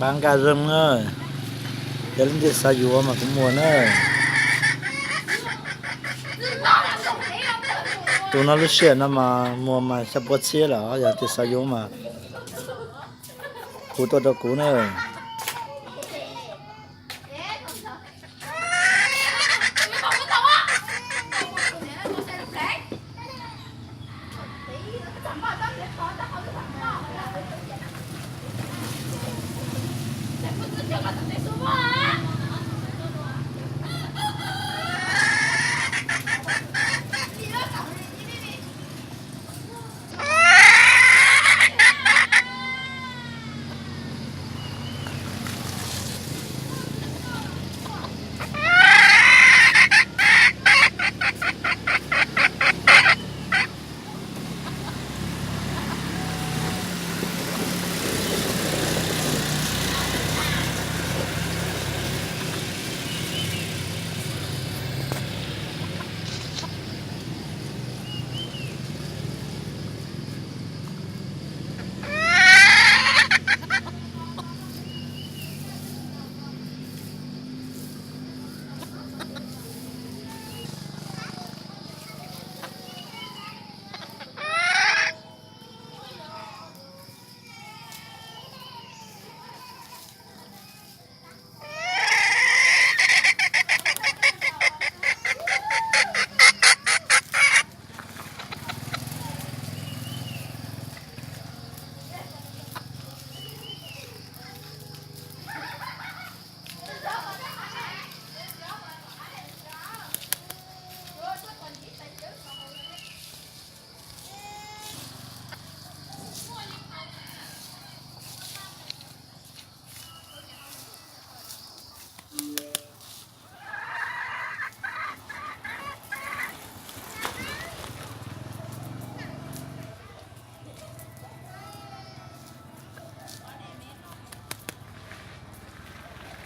Pab nkaj zeeg na, yog leej twg xav yuav mas kuv muag na. Tus no lub sij hawm no mas muag mas xya pua txhiab lawm, yog leej twg xav yuav mas hu tuaj rau kuv na.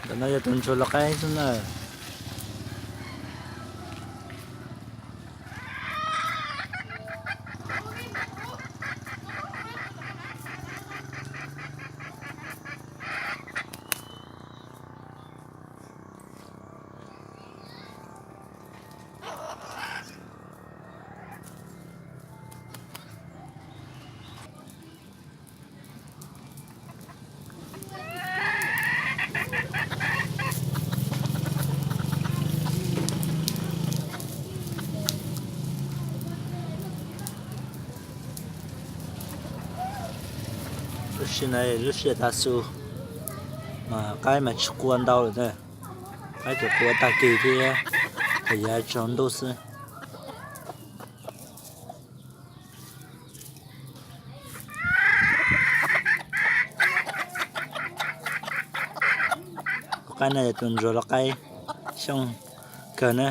Ntawm no yog tus ntsuag lau qaib xwb na. Lub sij hawm no lub sij hawm tav su mas qaib mas tsis qua ntau lawm na. Qaib tsuas qua tag kis thiab thaum yav tsaus ntuj xwb. Tus qaib no yog tus ntsuag lau qaib xyooj kawg na.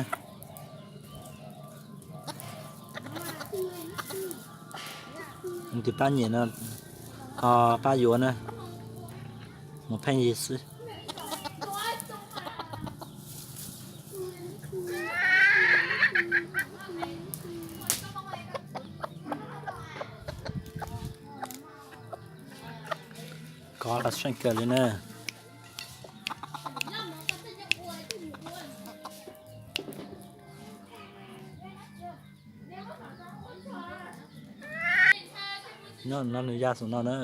Tus pab nyiam no ho pab yuav na, mus pheej yig xwb. Kov los seej kawg li na. Nyob no nws ya saum no na.